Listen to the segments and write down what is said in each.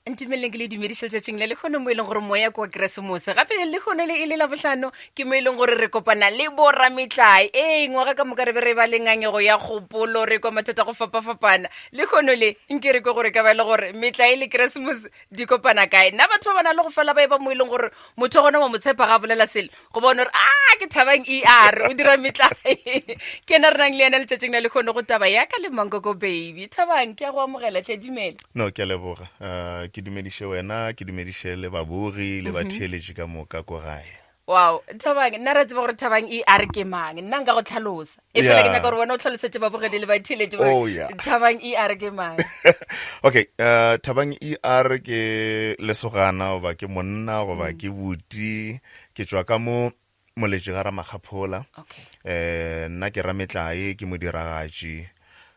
Ntumeleleng ke le dumediše letšatšing le lekgono mo e leng gore moya kwa keresemose gape le lekgono le e le labohlano ke mo e leng gore re kopana le borametlae ee ngwaga ka moka re be re ba le ngangego ya kgopolo re kwa mathata go fapafapana lekgono le nke re kwe gore ka ba e le gore metlae le keresemose di kopana kae nna batho ba ba na le go fela ba e ba mo e leng gore motho gona wa mo tshepa ga a bolela selo go bona gore a ke thabang er o dira metlae ke ena re nang le ena letšatšing la lekgono go taba ya ka le mankoko baby thabang ke a go amogela tle dumela no ke a leboga uh, ke dumediše wena ke dumediše le babogi le mhm. batheeletši ka moka ko gae wow thabang nna re tseba gore thabang e a re ke mang nna nka go tlhalosa e fela ke nyaka gore wena o tlhalosetse babogedi le batheeletši gore Oh, yeah. thabang e a re ke mang okay uh, thabang er ke lesogana goba ke monna goba ke buti ke tšwa ka mo moletši ga ramakgaphola okay eh nna ke rametlae ke modiragatši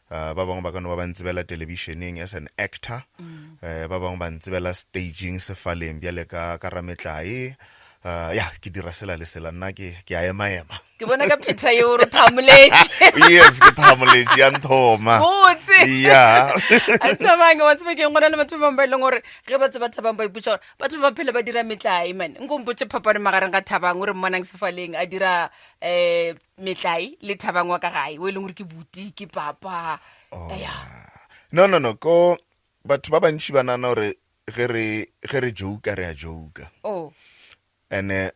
uh, ba bangwe ba ka no ba ba ntsebela televisioneng as an actor mm. eh, ba bangwe ba ntsebela staging sefaleng bjale ka ka rametlae uh, ya ke dira sela le sela nna ke ke a ema ema ke bona ka phetha ye o re thamoletše yes ke thamoletše ya nthoma botse ya a thabang wa tseba keng go na le batho ba bangwe ba e leng gore ge ba tseba thabang ba ipotsa gore batho ba phele ba dira metlae mane nko mpotse phapano magareng ga thabang o re mmonang sefaleng a dira um metlae le thabang wa ka gae o e leng gore ke buti ke papa oh. ya no no no ko batho ba bantši ba nana gore ge re ge re joka re a joka oh and eh,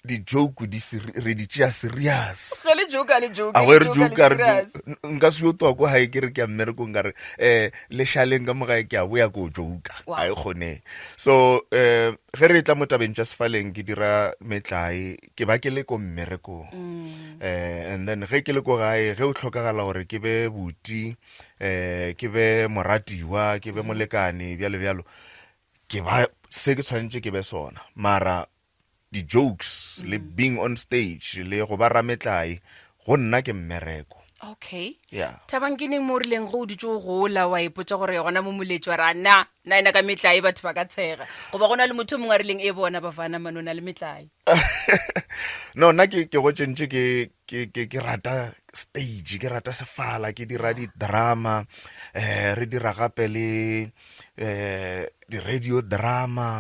di-joke di re di tšea serious ge le joka le joke a le we re joka le joka re serious. jo- nka se yo twa ko gae ke re ke ya mmerekong ka re um le šaleng ka mo gae ke a boya ko joka Wow. a e kgoneng so um ge re tla mo tabeng tša sefaleng ke dira metlae ke ba ke le ko mmerekong um and then ge ke le ko gae ge o tlhokagala gore ke be buti um ke be moratiwa ke be molekane bjalo bjalo ke ba se ke tshwanetse ke be sona mara di-jokes le being on stage le go ba rametlae go nna ke mmereko okay yeah thabang ke neng mo o rileng go o dutse o gola wa ipotsa gore gona mo moletši wa re a na nna ena ka metlae batho ba ka tshega goba go na le motho o mongwe a rileng e bona bafana mane o na le metlae no nna ke ke gotše ntše ke ke ke ke rata stage ke rata sefala ke dira di-drama eh re dira gape le eh di-radio drama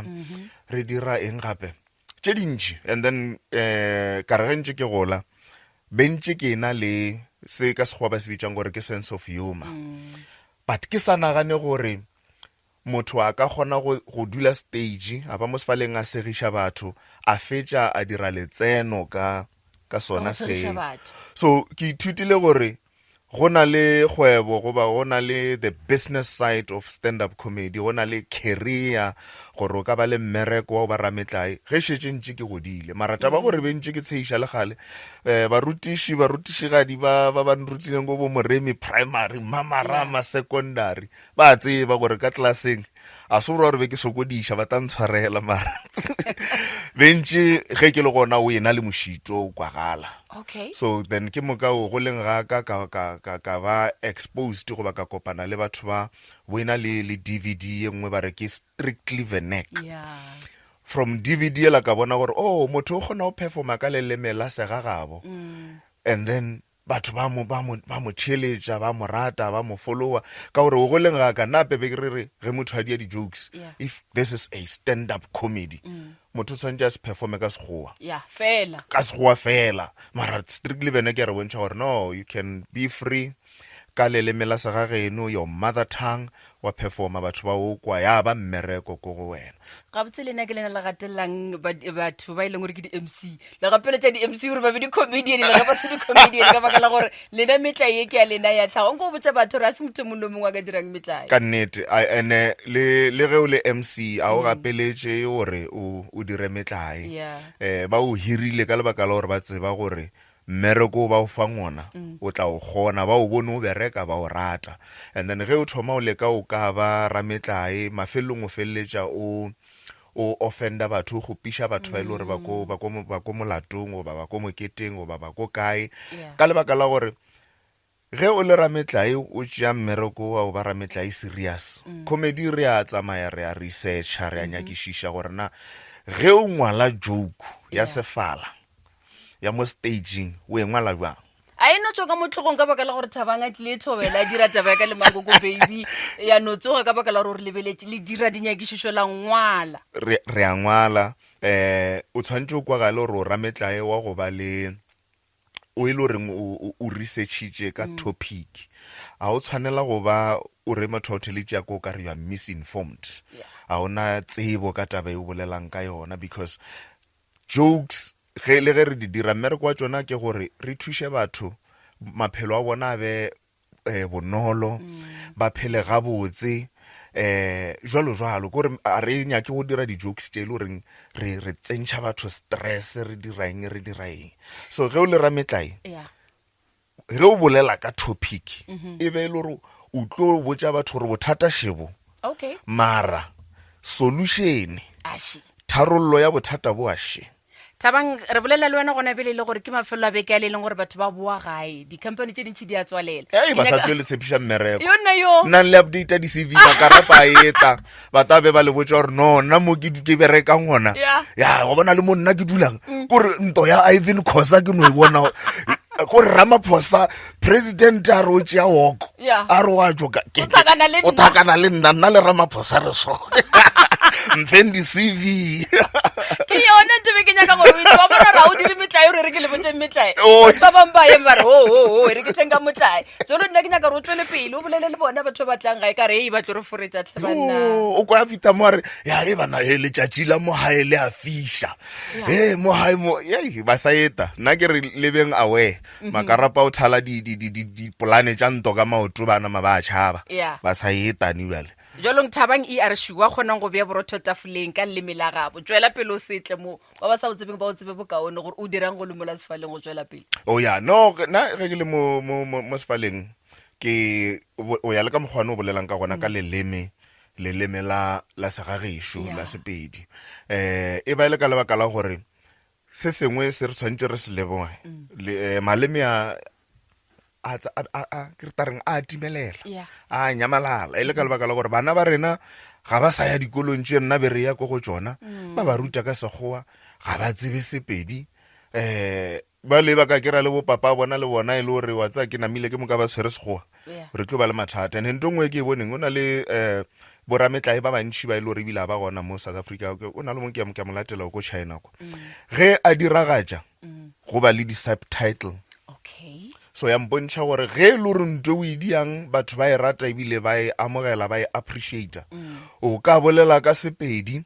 re dira eng gape tše dintši and then eh ka re ge ntše ke gola be ntše ke na le se ka sekgowa ba se bitsang gore ke sense of humor but ke sa nagane gore motho a ka kgona go, go dula stage a ba mo sefaleng a segiša batho a fetša a dira letseno ka ka sona Ka go segiša se batho. so ke ithutile gore Go na le kgwebo goba go na le the business side of stand up comedy, go na le career gore o ka ba le mmereko wa go ba rametlae ge šetše ntše ke godile. Mara taba gore be ntše ke tshegiša le kgale um barutiši barutišigadi ba ba ba nrutileng ko bo Moremi primary, Mamarama secondary ba tseba gore ka klaseng a se gore be ke sokodiša ba tla ntshwarela mara bentše ge ke le gona o ena le mošito o kwagala okay so then ke moka o go leng ga ka ka ka ka ka ba exposed goba ka kopana le batho ba bo ena le le DVD ye nngwe ba re ke strictly vernac yeah from DVD ela ka bona gore oh motho o kgona go performa ka leleme la segagabo mm. and then Batho ba mo, ba mo, ba mo theeletša, ba mo rata, ba mo followa. Ka gore go goleng ga ka, nna pebe ke re re, ge motho a dia di-jokes, Yeah. if this is a stand-up comedy, motho o tshwanetse a se performe ka Sekgowa. Yeah, fela. Ka Sekgowa fela. Mara strictly bene ke a re bontšha gore no, you can be free ka leleme la segageno, your mother tongue, wa performa batho ba o kwa, ya ba mmereko ko go wena. Gabotse lena ke lena le gatelelang batho ba e leng gore ke di-mc le gapeletša di-mc gore ba be di-comedian le ge ba se di-comedian ka baka la gore lena metlae ye ke ya lena ya tlhago nko botša batho gore a se motho mongwe le mongwe a ka dirang metlae ka nnete ene le le ge o le mc a o gapeletše gore o o dire metlae Yeah. eh ba o hirile ka lebaka la gore ba tseba gore mmereko o ba o fang ona o tla o kgona ba o bone o bereka ba o rata and then ge o thoma o leka o ka ba rametlae mafelelong o feleletša o o offenda batho o kgopiša batho ba e le gore ba ko ba ko ba ko molatong goba ba ko moketeng goba ba ko kae Yeah. ka lebaka la gore ge o le rametlae o tšea mmereko wa go ba rametlae serious comedy re a tsamaya re a researcha re a nyakišiša gore na ge o ngwala joke ya Yeah. sefala. ya mo stageng o e ngwala bjang a e no tswa ka motlhogong ka baka la gore thabang a tlile thobela a dira taba ya ka le makoko baby ya no tsoga ka baka la gore o re lebeletše le dira dinyakišišo la ngwala re re a ngwala um o tshwanetse o kwagale gore o rametlae wa go ba le o e le goreng o researchitše ka mm. topic a o tshwanela go ba o re motho o theletše ko o ka re you are misinformed a ona tsebo ka taba e o bolelang ka yona because jokes ge le ge re di dira mmereko wa tšona ke gore re thuše batho maphelo a bona a be eh, bonolo mm. ba phele gabotse eh jwalo jwalo kore a re nyake go dira di-jokes tše e le goreng re re tsentšha batho stress re dira eng re dira eng so ge o le rametlae ge o bolela ka topic mm-hmm. e be e le gore o tlo botša batho gore bothata šebo okay mara solution tharollo ya bothata bo a še Thabang, re bolela le wena gona bjale e le gore ke mafelelo a beke a le leng gore batho ba boa gae, di-company tše dintši di a tswalela. Ei, Ke ba sa nyaka- tlo le tshepiša mmereko. Yo nna yo. Nnang le update di-CV makarapa a eta ba tla be ba le botša gore no nna mo ke ke berekang gona Yeah. ya wa bona le mo nna ke dulang kore nto ya ivan khosa ke no e bona kore ramaphosa president a re o tšea woko Yeah. a re wa joka O tlhakana le o nna. tlhakana le nna nna le ramaphosa re so mfeng di-cv Ke yone ntho be ke nyaka gore o itse wa bona gore ga o dire metlae o re re ke le botseng metlae. Oh. Batho ba bangwe ba eme ba re ho ho ho e re ke tleng ka motlae. Jalo nna ke nyaka gore o tswele pele o bolele le bona batho ba ba tlang gae ka re ei ba tlo re foretša tlhe banna. o kwa fita mo a re ya e bana e letšatši la mo gae le a fiša e mo gae mo ei ba sa eta nna ke re lebeng aware mm -hmm. makarapa o thala dipolane tša nto ka maoto ba nama ba a tšhaba yeah. ba sa ye tane bjale jwalong thabang e re shua kgonang go bea borotho tafoleng ka leleme la gabo tswela pele o setle mo ba ba sa o tsebeng ba o tsebe bokaone gore o dirang go lemola sefaleng go tswela pele o oh, ya no na ge ke le mo, mo, mo, mo sefaleng ke o ya le ka mokgwane o bolelang ka gona ka mm. leleme leleme la la segagešo yeah. la sepedi eh e ba e le ka lebaka la gore Se sengwe se re tshwanetse re se leboge le, eh, maleme a a tsa- a- a- a- ke re ta reng a timelela Yeah. a nyamalala e le ka lebaka la gore bana ba rena ga ba sa ya dikolong tše nna be re ya ko go tšona ba ba ruta ka sekgowa ga ba tsebe sepedi um ba le ba ka kera le bopapa bona le bona e le gore wa tsaya ke namile ke moka ba tshwere sekgowa Yeah. re tlo ba le mathata and nto nngwe e ke e boneng o na le um borametlae ba bantšhi ba e le gore ebile a ba gona mo south africa o na le mongwe ke a mo latela ko china kwa mm. ge a diragatša mm. go ba le di-subtitle okay so ya mpontšha gore ge e le gore nto o e diang batho ba e rata ebile ba e amogela ba e appreciata mm. o ka bolela ka sepedi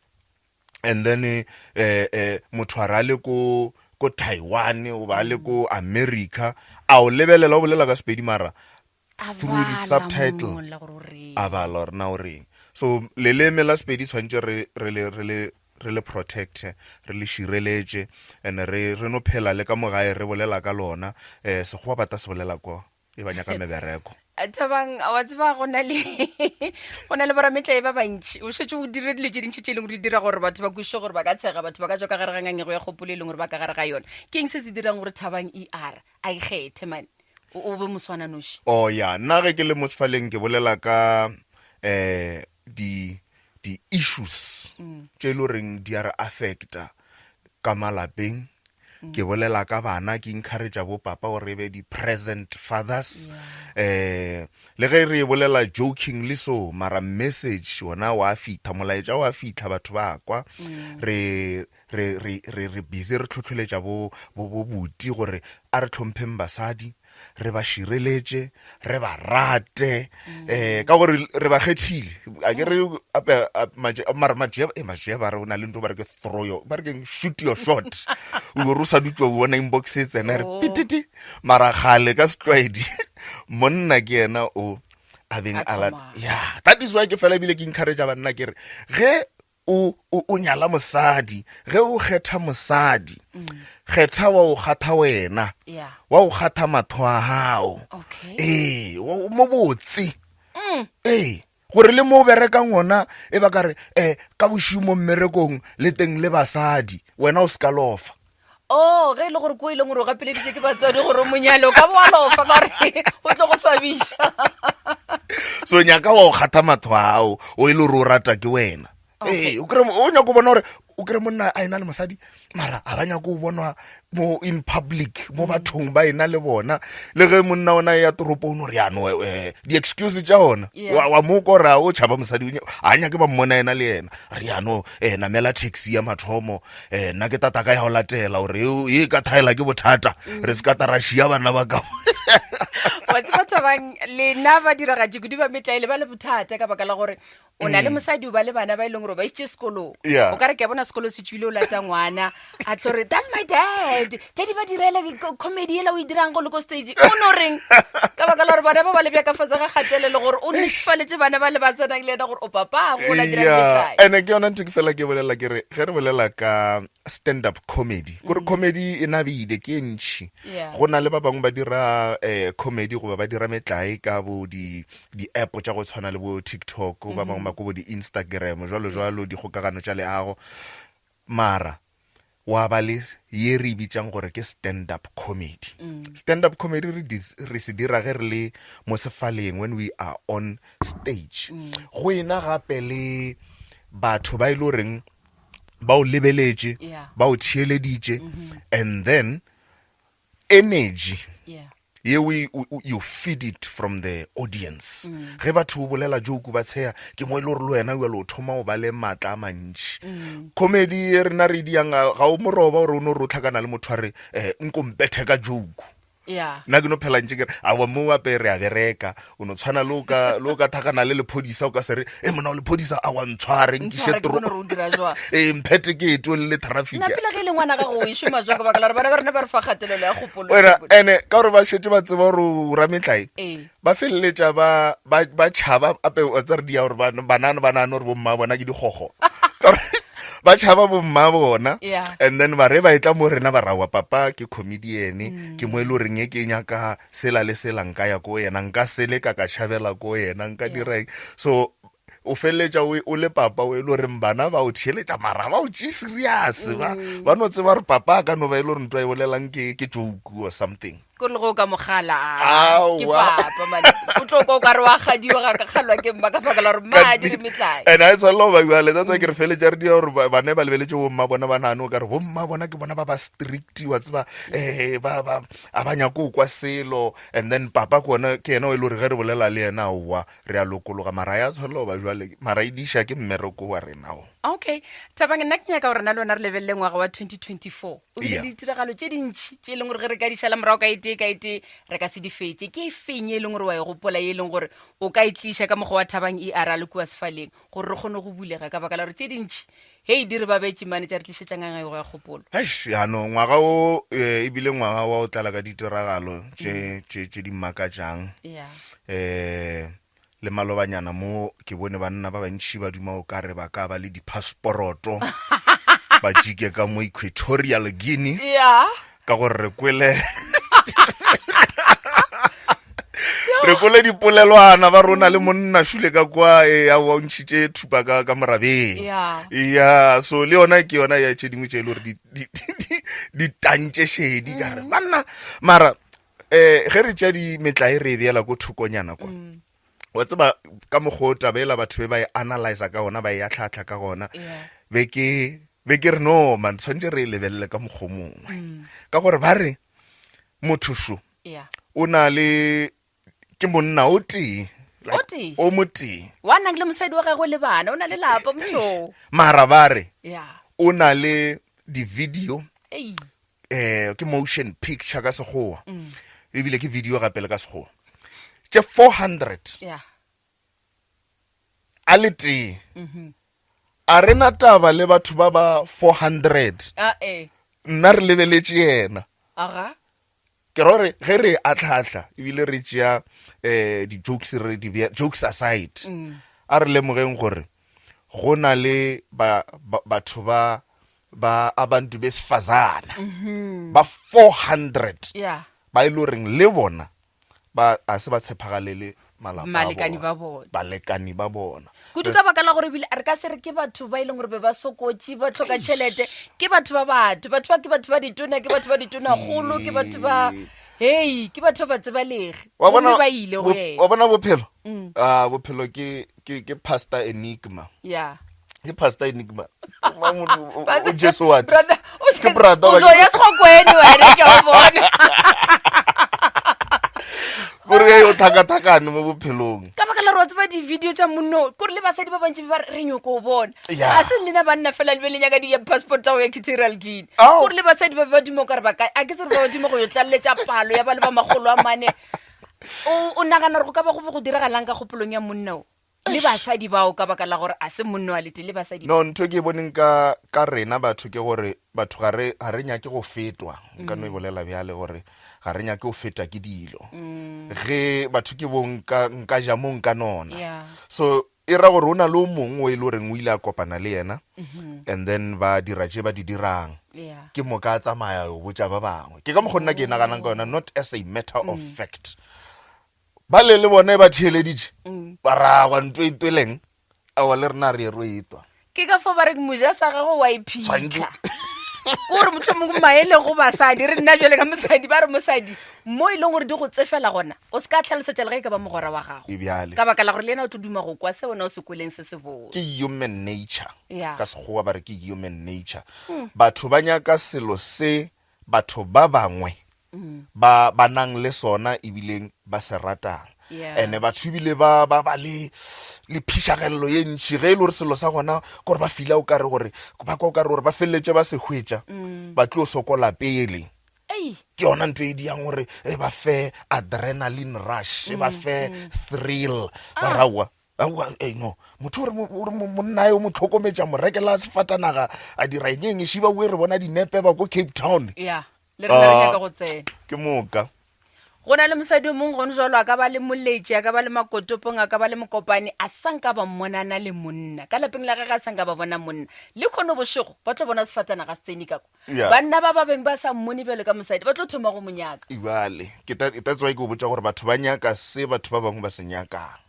and then eh, eh, motho a ra le ko ko taiwan o ba le ko america a o lebelela o bolela ka sepedi mara through the subtitle a bala gore na o reng so leleme la sepedi tshwanetse re re le re le re le protect re le šireletše and re re no phela le ka mo gae re bolela ka lona um sekgowa ba ta se bolela kwa e ba nyaka mebereko thabang wa tseba go na le go na le borametlae ba bantši o šetše o dire dilo tše dintši tše e leng gore di dira gore batho ba kwešiše gore ba ka tshega batho ba ka tswa ka gare ga ngangego ya kgopolo e leng gore ba ka gare ga yona ke eng se se dirang gore thabang er a ikgethe mane o be moswananoši o oh, ya nna ge ke le mo sefaleng ke bolela ka um di di-issues mm. tše e le goreng di a re affecta ka malapeng mm. ke bolela ka bana ke encouragea bo papa gore e be di-present fathers um le ge re e bolela jokingly so mara message ona wa fitlha molaetša wa fitlha batho ba kwa mm. re re re re re busy re tlhotlholetša bo bo bo buti gore a re tlhompheng basadi re ba šireletše re ba rate um ka gore re ba kgethile a ke re ape mara majea ba re o na le nto ba re ke throw your ba re keng shoot your shot o gore o sa dutse o bona inbox e tsena re oh. pititi mara gale ka setlwaedi monna ke yena o a beng a ya that is why ke fela ebile ke encourage banna ke re ge o, o, o nyala mosadi ge o kgetha mosadi mm. kgetha wa o kgatha wena yeah. wa o kgatha matho a gago okay. ee mo botse mm. ee gore le mo o berekang gona e ba ka re um ka bošimo mo mmerekong le teng le basadi wena o se ka lofa o oh, ge e le gore ko e leng gore o gapeleditse ke batswadi gore o monyale o ka bo wa lofa ka gore o tlo go swabiša so nyaka wa o kgatha matho ao o e le gore o rata ke wena ee o kry o nyako bona gore o kry monna a ena le mosadi mara a ba nyako o bonwa mo in public mo bathong ba ena le bona le ge monna ona ya toropong o re yano eh, di-excuse tša ona wa, wa mo kora o tšhaba mosadi a nyake ba mmona ena le yena re yano eh, namela taxi ya mathomo eh, nna ke tata ka ya go latela gore e ka thaela ke bothata re se ka tara šia bana ba ka wa tseba thabang lena ba diragatši kudu ba metlaele ba le bothata ka baka la gore o na le mm. mosadi o ba le bana ba e leng gore ba isitse sekolong o ka re ke bona sekolo se tswile o lata ngwana a tlo re that's my dad daddy ba direle comedy ela o e dirang go le ko stage o no reng ka baka la gore bana ba ba lebja ka fase ga kgatelelo gore o netefaletse bana ba le ba tsenang le ena gore o papa go la dirang ene ke yona ntho ke fela ke bolela ke re ge re bolela ka stand up comedy kore mm. comedy e nabile ke e ntšhi go na le ba bangwe ba dira um comedy goba ba dira metlae ka bo di di-app tša go tshwana le bo tiktok ba bangwe ba ko bo di-instagram jalo jalo dikgokagano tša leago mara wa ba le ye re e bitsang gore ke stand up comedy mm. stand up comedy re, re se dira ge re le mo sefaleng when we are on stage mm. go ena gape le batho ba e le goreng ba o lebeletše ba o theeleditše mm -hmm. and then energy yeah. ye o, you feed it from the audience mm. ge batho o bolela joke ba tsheya ke mo e le gore le wena jalo o thoma o ba le maatla a mantši mm. comedy e rena re diang ga o moroba gore o ne o re o tlhakana le motho a re um nko mpethe ka joke nna ke no phela ntse kere awa mo ape re a bereka o no tshwana le o ka thakana le lephodisa o ka se re e mona o lephodisa a wa ntshware nkiše tro ee mphete ke eto le traffic nna pele ge le ngwana gago o e šoma jwa ka baka la gore bana ba rena ba re fa kgatelelo ya kgopolo wena ene ka gore ba šetse ba tseba gore o rametlae ee. ba feleletša ba ba ba tšhaba ape wa tsa re di ya gore banana ba nagane gore bomma bona ke digogo Ka gore ba tšhaba bomma bona Yeah. and then ba re ba etla mo rena ba rawa papa ke comedian Mm. ke mo e le goreng e ke nyaka sela le sela nka ya ko yena nka seleka ka tšhabela ko yena nka Yeah. dira eng so o feleletša o o le papa o e le goreng bana ba o theeletša mara ba o tšee serious ba Mm. ba no tseba gore papa a ka no ba e le gore ntho a e bolelang ke ke joke or something ko le go ka mogala ke Aowa. papa man o tlo kwa o ka re wa gadiwa ga ka kgalwa ke mma ka baka la gore mma a dire metlae and a e tshwanela go ba bjale that's why ke re feletša re dira gore bana ba lebeletše bomma bona ba nagane o ka re bomma bona ke bona ba ba strict wa tseba um ba ba a ba nyako o kwa selo and then papa ke ona ke yena o e le gore ge re bolela le yena aowa re a lokologa mara ya tshwanela go ba jwale mara e diša ke mmereko wa rena o okay thabang nna ke nyaka gore na le wena re lebelele ngwaga wa 2024 o bile Yeah. le ditiragalo tše dintšhi tše e leng gore ge re ka di šala morago ka e tee ka e tee re ka se di fetše ke e feng e leng gore wa e gopola ye e leng gore o ka e tliša ka mokgwa wa thabang e ara le kua sefaleng gore re kgone go bulega ka baka la gore tše dintšhi hei di re babetše mane tša re tlišetša ngangego ya kgopolo Eish, yaanong ngwaga o eh, ebile ngwaga wa o tlala ka ditiragalo tše tše tše di makatšang yeah eh le malobanyana mo ke bone banna ba bantši ba duma o kare ba ka ba le di-passporoto ba jike ka mo equatorial guinea yeah ka gore re kwele re kwele dipolelwana ba rona le monna šule ka kwa e a wa ntšhitše thupa ka ka morabeng Yeah. ya so le yona ke yona ya tše dingwe tše e le gore di- di- di- di tantše šedi ka re banna mara um ge re tša di metlae re e beela ko thokonyana kwa wa tseba ka mokgwa o taba ela batho be ba e analyza ka gona ba e atlhaatlha ka gona Yeah. be ke be ke re no man tshwanetse re e lebelele ka mokgwa o mongwe mm. ka gore ba re motho šo yeah. o na le ke monna o tee O tee? o motee wa nang le mosadi wa gagwe le bana o na le lapa motho mara ba re yeah. o na le di-video Ei. eh ke motion picture ka sekgowa mm. ebile ke video gape le ka sekgowa tše 400 yeah. a le tee mm -hmm. a re na taba le batho ba ba 400 ah, eh. nna re lebeletše yena Aga. ke ra gore ge re atlhatlha ebile re tšea um di-jokes re di bea jokes aside mm. a re lemogeng gore go na le batho ba ba abantu besifazana mm -hmm. ba 400 yeah. ba e le goreng le bona ba a se ba tshepagalele malapa a Balekani ba bona. balekani ba bona kudu ka baka la gore ebile re ka se re ke batho ba e leng gore be ba sokotše ba tlhoka tšhelete ke batho ba batho batho ba ke batho ba ditona ke batho ba ditonagolo ke batho ba hei ke batho ba ba tsebalege wa bona gomme ba ile go bo- yena wa bona bophelo ah bophelo ke ke ke pastor enigma ya Ke Pastor Enigma. Mang o- o- o Jesu what? Brother, o Ke brother o wa- zo ya sekgokwene wena ke a bona. Gore e o thakathakane mo bophelong. Ka baka la gore wa tseba di-video tša monno kore le basadi ba bantši ba re re nyoko o bona. Yeah. A se lena banna fela le be le nyaka di-passport tsa go ya Equatorial Guinea. Ao. Kore le basadi ba be ba duma o kare ba kae. A ke tsebe ba duma go yo tlaleletša palo ya ba le ba makgolo a mane. O o nagana gore go ka ba go be go diragalang ka kgopolong ya monna o? Le basadi bao ka baka la gore a se monno a lete le basadi. No, ntho e ke e boneng ka ka rena batho ke gore batho ga re ga re nyake go fetwa. Nka no e bolela bjale gore ga re nyake go feta ke dilo. Ge batho ke bo nka nka ja mo nka nona. Yeah. So e ra gore o na le o mongwe o e le goreng o ile a kopana le yena and then ba dira tše ba di dirang. Yeah. Ke moka a tsamaya yo botša ba bangwe. Ke ka mokgo nna ke e naganang ka yona not as a matter of fact. Ba le le bone ba theeleditše ba ragwa ntho e tweleng aowa le rena re ye ro etwa. Ke ka fo ba reng moja sa gago wa Tshwanetse iphitlha. Kore mohlomongwe maele go basadi re nna bjale ka mosadi ba re mosadi mo e leng gore di go tsefela gona o se ka tlhalosetša le ge e ka ba mogwera wa gago E bjale. ka baka la gore le yena o tlo duma go kwa se wena o se kweleng se se bose. Ke human nature. Yeah. Ka Sekgowa ba re ke human nature. Batho ba nyaka selo se batho ba bangwe ba ba nang le sona ebileng ba se ratang Yeah. ene batho ebile ba ba ba le le phišagelelo ye ntši ge e le gore selo sa gona kore ba fila o kare gore ba kwa o kare gore ba feleletše ba se hwetša ba tlo sokola pele Ei, ke yona ntho e diang gore e ba fe adrenaline rush e ba fe thrill ba raowa Aowa, ei no motho o re o re monna yo mo tlhokometša mo rekela sefatanaga a dira eng eng šiba o re bona dinepe ba ko Cape Town ya le rena re Ah. nyaka go tsena ke moka go na le mosadi o mongwe gone jalo a ka ba le moletši a ka ba le makotopong a ka ba le mokopane a sa nka ba mmonana le monna ka lapeng la gage a sa nka ba bona monna le kgono bošego ba tlo bona sefatanaga se tsene ka kwa Yeah. banna ba ba beng ba sa mmone bjalo ka mosadi ba tlo thoma go mo nyaka ebale ke that's why ke o botša gore batho ba nyaka se batho ba bangwe ba se nyakang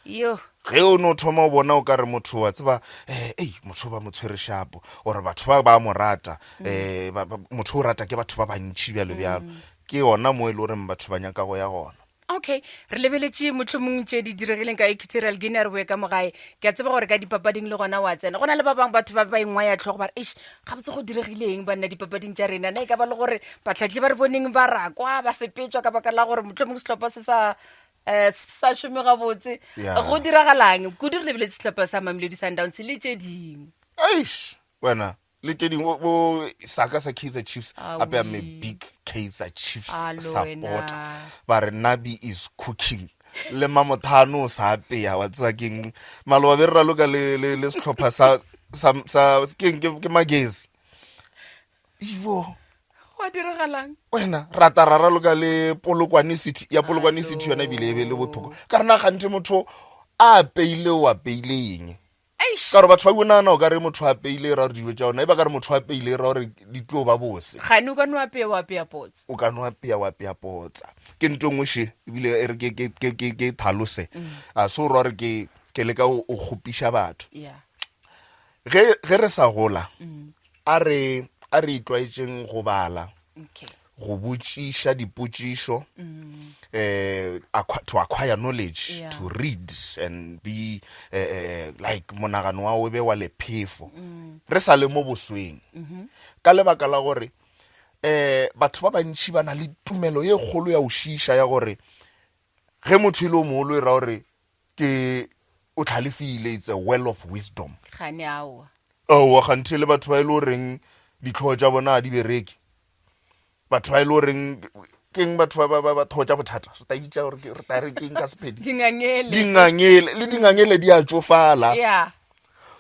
Yo. Ge o no thoma o bona o ka re motho wa tseba eh ei motho ba mo tshwere shapo or batho ba ba mo rata eh ba, ba, motho o rata ke batho ba bantši bjalo bjalo ke yona mo e le goreng batho ba nyaka go ya gona. Okay, re lebeletše mohlomong tše di diregileng ka Equatorial Guinea re boe ka mo gae. Ke a tseba gore ka dipapading le gona wa tsena. Go na le ba bangwe batho ba ba ingwaya tlhogo ba re eish gabotse go diregileng banna dipapading tša rena. Na e ka ba le gore batlhatli ba re boneng ba rakwa ba sepetšwa ka baka la gore mohlomong sehlopha se sa um sa šome gabotse Yeah. go diragalang kudu re lebeletse sehlopha sa Mamelodi Sundowns le tše dingwe Eish wena le tše dingwe bo saka sa Kaizer Chiefs gape I'm a Awi. big Kaizer Chiefs Alo supporter wena. ba re Nabi is cooking le mamothano o sa apeya wa tseba keng maloba be re raloka le le le sehlopha sa sa sa keng ke ke magezi Ivo. Gwa diragalang? Wena rata ra raloka le Polokwane City ya Polokwane City yona ebile e be le bothoko ka rena ganthe motho a apeile o apeile eng Eish. ka gore batho ba bonana o ka re motho a apeile e ra gore dijo tša ona e ba ka re motho a apeile e ra gore di tlo ba bose Gane o ka no apeya wa apeya potsa. o ka no apeya wa apeya potsa ke nto nngwe še ebile e re ke ke ke ke ke thalose a se o ra gore ke ke leka go go kgopiša batho Yeah. ge ge re sa gola A re, a re itlwaetšeng go bala, Okay. go botšiša dipotšišo, eh, acqui- to acquire knowledge, Yeah. to read and be eh, eh, like monagano wa o be wa lephefo. Re sa le mo bosweng. Ka lebaka la gore eh batho ba bantši ba na le tumelo ye kgolo ya go šiiša ya gore ge motho e le o mogolo e ra gore ke o tlhalefile it's a well of wisdom gane aowa aowa ganthe le batho ba e le goreng ditlhogo tša bona ga di bereke batho ba e le goreng keng batho ba ba thogo tša bothata re ta itša gore re ta re keng ka sephedi dingangele dingangele le dingangele di a tšofala yeah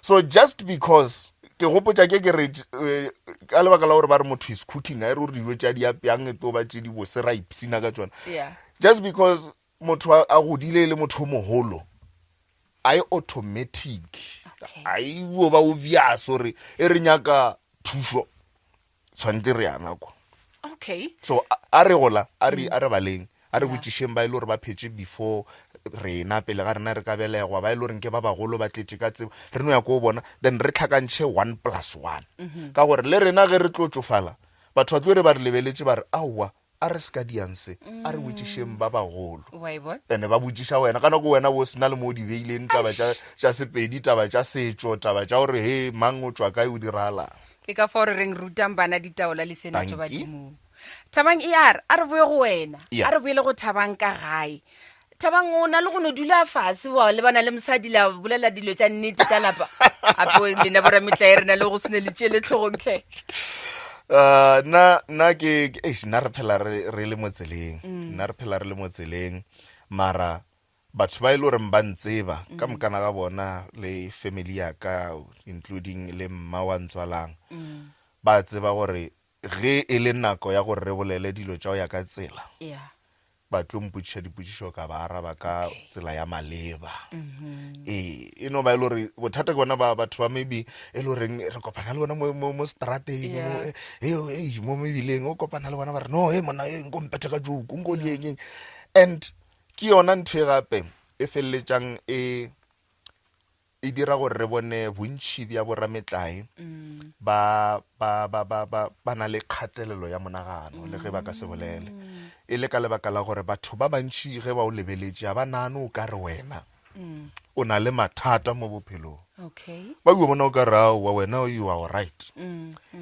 so just because ke gopotša ke ke re eh, ka lebaka la gore ba re motho is cooking a e re gore dijo tša di apeang e tlo ba tše di bose ra ipsina ka tšona yeah just because motho a a godile e le motho o mogolo a e automatic Okay. a e bo ba obvious gore e re nyaka thušo tshwanetse re yana kwa okay so a- a re gola a re a re baleng a re Yeah. botšišeng ba e le gore ba phetše before rena pele ga rena re ka belegwa ba e le goreng ke ba bagolo ba tletše ka tsebo re no ya ko bona then re tlhakantšhe one plus one ka gore le rena ge re tlo tšofala batho ba tlo re ba re lebeletše ba re aowa. a re se ka diang se, a re botšišeng ba bagolo. Wa e bona? Ene ba botšiša wena ka nako wena bo sena le mo o di beileng taba tša tša Sepedi, taba tša setšo, taba tša gore he mang o tšwa kae o diragalang. Ke ka fao re reng rutang bana ditaola le sena tšo Dankie. badimong. Thabang e a re, a re boye go wena. Yeah. A re boele go Thabang ka gae. Thabang o na le go no dula fase wa lebana le mosadi la bolela dilo tša nnete tša lapa. Gape lena borametlae re na le go se ne le tšele tlhogong tlhe. Nna nna ke ke- eish, nna re phela re re le mo tseleng nna re phela re le mo tseleng mara batho ba e le goreng ba ntseba ka mokana ga bona le family ya ka including le mma wa ntswalang ba tseba gore Ge e le nako ya gore re bolele dilo tša go ya ka tsela, Yeah. ba tlo mpotšiša dipotšišo ka ba araba ka Okay. tsela ya maleba. Ee, e no ba e le gore bothata ke bona ba batho ba maybe e le goreng re kopana le bona mo, mo, mo strateng mo, Yeah. eh, eh, eh, mo mebileng o kopana le bona ba re no e monna e nko mpethe ka joke nko dieng eng and ke yona ntho e gape e feleletšang e e dira gore re bone bontši bja borametlae ba, ba, ba, ba, ba, ba na le kgatelelo ya monagano, le ge ba ka se bolele. E le ka lebaka la gore batho ba bantši ge ba o lebeletše ga ba nagane o ka re wena o na le mathata mo bophelong. Okay. Ba yo bona o ka re aowa wena you are right.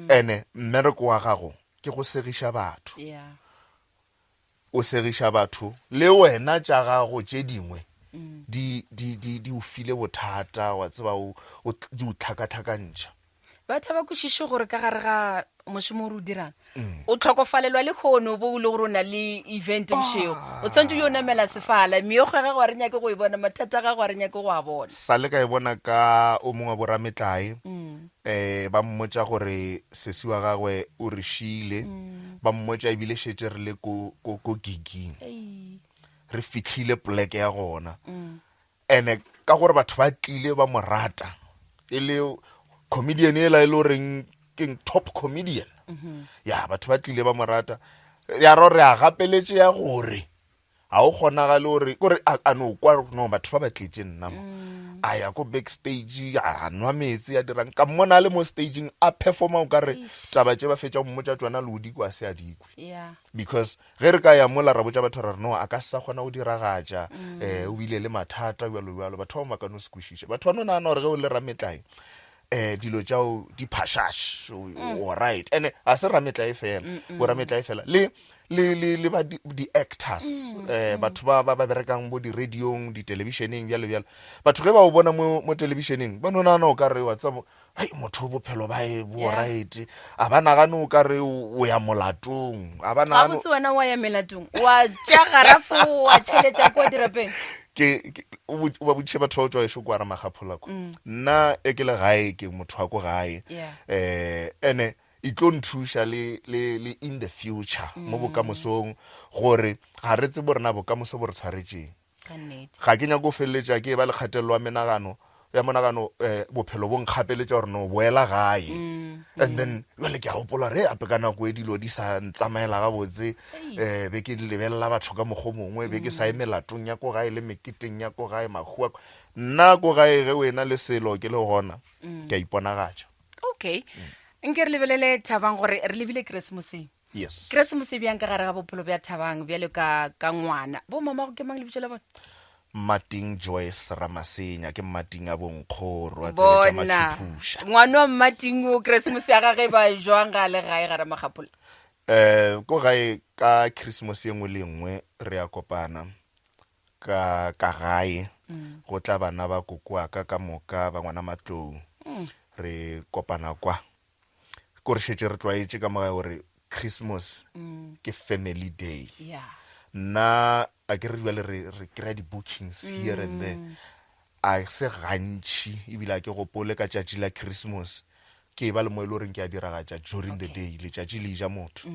Ene mmereko wa gago ke go segiša batho. Yeah. O segiša batho le wena tša gago tše dingwe di, di, di, di o file bothata, wa tseba, o, o, di o tlhakatlhakantšha. Batho ba kwešiše gore ka gare ga mošomo o re o dirang o tlhokofalelwa le kgono bo o le gore o na le event bošego o tshwanetse o yo namela sefala meokgo ya gago ga re nyake go e bona mathata a gago ga re nyake go a bona Sa le ka e bona ka o mongwe wa borametlae um ba mmotša gore sesi wa gagwe o re šiile ba mmotša ebile šetše re le ko, ko, ko giging re fihlile poleke ya gona ene ka gore batho ba tlile ba mo rata e le comedian ela e le goreng keng top comedian ya batho ba tlile ba mo rata ya ro re a gapeletše ya gore Ga o kgonagale gore kore a, a no kwa no batho ba ba tletše nna mo. A ya ko backstage a nwa meetse a dirang ka mmona a le mo stageng a performa o kare taba tše ba fetša go mmotša tšona le o di kwa se a di kwe. Yeah. Because ge re ka ya mola ra botša batho ra re no a ka se sa kgona go diragatša eh o bile le mathata bjalo bjalo batho ba bangwe ba ka no se kwešiše. Batho ba no nagana gore ge o le rametlae eh dilo tšao di phashash o o right and ga se rametlae fela bo rametlae fela le le le le ba di di-actors eh batho ba ba ba berekang bo di-radiong di-televisioneng bjalo bjalo batho ge ba o bona mo mo televisioneng ba no nagana o ka re wa tseba hei motho o bophelo ba e bo Yeah. right a ba nagane o ka re o o ya molatong a ba nagane gabotse wena wa ya melatong wa tša garafo wa tšheletša kua dirapeng ke ke- o bo- o ba botšiše batho ba o tšwa ešo kwa Ramagaphola kwa nna e ke le gae ke motho wa ko gae Yeah. eh ene e tlo nthuša le, le, le in the future mo bokamosong gore ga re tsebe gore na bokamoso bo re tshwaretšeng. Ka nnete. Ga ke nyake go feleletša ke eba le kgatelelo ya menagano ya monagano eh, bophelo bo nkgapeletša gore no boela gae and then jale ke a gopola re ape ka nako e dilo di sa ntsamaela gabotse um be ke lebelela batho ka mokgwa o mongwe be ke sa ye melatong ya ko gae le meketeng ya ko gae mahu a nna ko gae ge o ena le selo ke le gona ke a iponagatša Okay. Nke re lebelele Thabang gore re lebile Keresemoseng. Yes. Keresemose bjang ka gare ga bophelo bja Thabang bjalo ka ka ngwana. Bo mamago ke mang lebitso la bona? Mmating Joyce Ramasenya ke Mmating a bonkgoro a tsebe tša Bona. matšhuphuša. Ngwana wa Mmating o Keresemose ya gage ba jwang ga le gae gara Makgapola? Eh ko gae ka Christmas ye nngwe le ye nngwe re a kopana ka ka gae go tla bana ba koko wa ka ka moka ba ngwana Matlou re kopana kwa ko re šetše re tlwaetše ka mo gae gore Christmas ke family day Yeah. nna a ke re bjale re re kry-a di-bookings here and there a se gantši ebile a ke gopole ka tšatši la Christmas ke ba le mo e le goreng ke a diragatša during the day letšatši le ja motho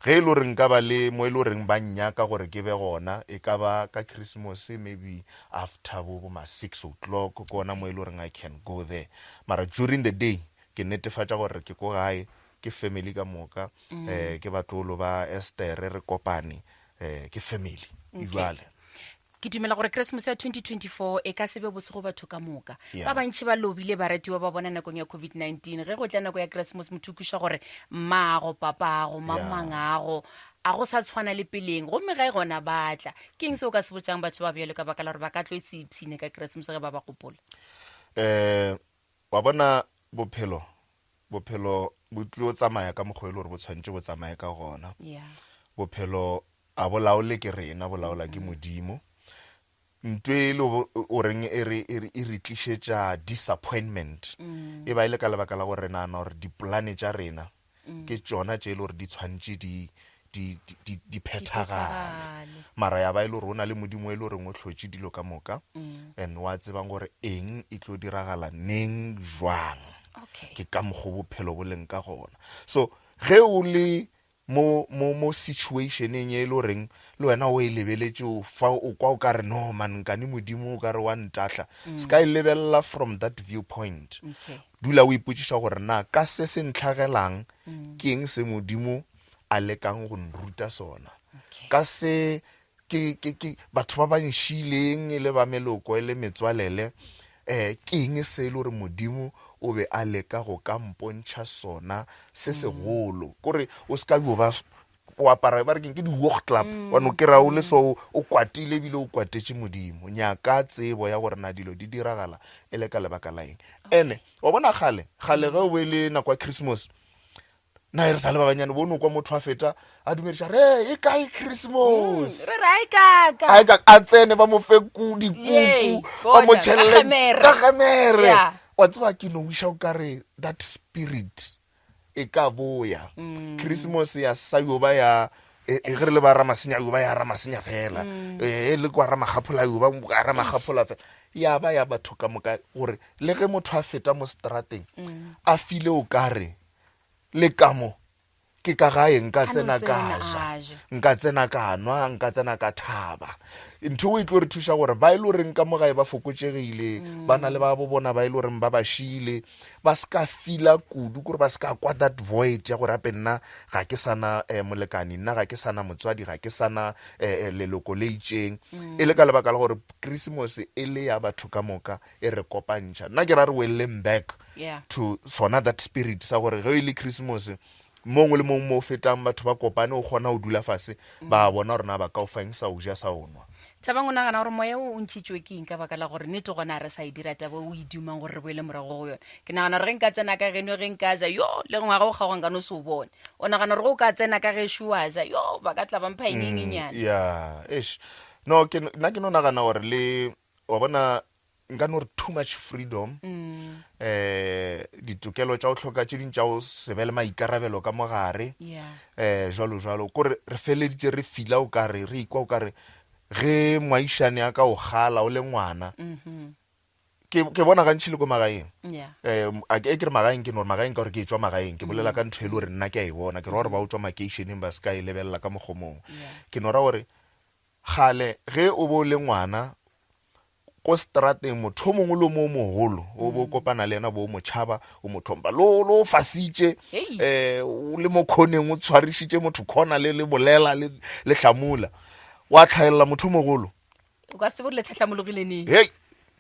ge e le gore nka ba le mo e le goreng ba nnyaka gore ke be gona e ka ba ka Christmas maybe after bo bo ma 6 o'clock ke gona mo e le goreng I can go there mara during the day ke netefatša gore ke ko gae ke family ka moka um ke batlolo ba Estere re kopane um ke family jwale. Ke dumela gore Keresemose ya 2024 e ka se be bose go batho ka moka. Yeah. Ba bantši ba lobile baratiwa ba bona nakong ya COVID-19. Ge go tla nako ya Keresemose motho o kwešiša gore mmago, papago, Yeah. mangmangago a go sa tshwana le peleng gomme ga e gona ba tla. Ke eng se o ka se botšang batho ba bjalo ka baka la gore ba ka tlo e se ipshine ka Keresemose ge ba ba gopola? Um wa bona bophelo bophelo bo tlilo tsamaya ka mokgwa e le gore bo tshwanetse bo tsamaye ka gona. Yeah. Bophelo a bo laole ke rena, bo laola ke Modimo. Nto e le o reng e re, e re, e re tlišetša disappointment e ba e le ka lebaka la gore re nagana gore dipolane tša rena ke tšona tše e le gore di tshwanetše di, di, di, di, di phethagale. Phethagale. Mara ya ba e le gore o na le Modimo e le goreng o hlotše dilo ka moka and wa tsebang gore eng e tlo diragala neng jwang. Okay. Ke ka mokgo bophelo bo leng ka gona. So ge o le mo, mo, mo situationeng e le goreng le wena o e lebeletše o fa o kwa o ka re no man nkane modimo o ka re wa ntahla mm. se ka e lebelela from that viewpoint okay. dula o ipotšiša gore na ka se se ntlhagelang mm. ke eng se modimo a lekang go nruta sona okay. ka se ke, ke, ke batho ba ba nšileng e le ba meloko e le metswalele um ke eng se e le gore modimo o be a leka go ka mpontšha sona se segolo kore o se ka bio ba o apara ba re keng ke di-walk club mm. wa no kry-a o le so o kwatile ebile o kwatetše modimo nyaka tsebo ya gore na dilo di diragala e le ka lebaka la eng ene wa bona gale gale ge o bo e le nako ya christmas na e re sa le ba banyane bono kwa motho a feta a dumediša re e kae christmas mm, re re a kaka a ka a tsene ba mo fe kudi Yay, kuku ba mo bona, ka tšhelele gemere. ka gemere Yeah. wa tseba ke no wiša o kare that spirit e ka boya Mm. christmas ya sa yo ba ya e e ge re le ba ramasenya yo ba ya ramasenya fela Mm. e e le kwa ramakgaphola yo ba ya ramakgaphola fela ya ba ya batho ka moka gore le ge motho a feta mo strateng Mm. a file o kare Le ka mo, ke ka gae nka A no tsena ka tsena ja, a ja. nka tsena ka nwa, nka tsena ka thaba. Ntho e tlo re thuša gore ba e le goreng ka mo gae ba fokotšegile, ba na le ba bo bona ba e le goreng ba ba šile, ba se ka fila kudu, kore ba se ka kwa that void ya gore gape nna ga ke sa na um molekane, nna ga ke sa na motswadi, ga ke sa na um leloko le itšeng. E le ka lebaka la gore Krisemose e le ya batho ka moka, e re kopantšha. Nna ke ra re welleng back Yeah. to sona that spirit sa gore ge e le Christmas mongwe le mongwe mo o fetang batho ba kopane o kgona go dula fase ba bona gore na ba ka o fang sa o ja sa o nwa. Thabang o nagana gore moya o o ntšhitšwe ke eng ka baka la gore nnete gona re sa e dira taba o e dumang gore re boele morago go yone. Ke nagana gore ge nka tsena ka geno ge nka ja yo le ngwaga o kgaoga nka no se o bone. O nagana gore ge o ka tsena ka gešo wa ja yo ba ka tla ba mpha eng eng e nyane. Yeah, eish. No ke nna ke no nagana gore le wa bona nka no re too much freedom um ditokelo tša go hloka tše ding tša go se be le maikarabelo ka mogare um jalo jalo kore re feleditše re fila o kare re ikwa o kare ge moagišane a ka o gala o le ngwana mm-hmm. ke ke bona gantši le ko magaeng um a ke ke re magaeng ke no re magaeng ka gore ke tšwa magaeng ke bolela ka ntho e le gore nna ke a e bona ke ra gore ba o tšwa makeišeneng ba se ka e lebelela ka mokgo mongwe ke no ra gore Kgale ge o be o le ngwana ko strateng motho o mongwe le o mongwe o mogolo o bo kopana le yena bo o mo tšhaba o mo tlhompha lo lo fasitše um o le mo khoneng o tshwarišitše motho khona le le bolela le le hlamula wa tlhaelela motho o mogolo o ka se tsebe gore le tlhahlamologile neng hei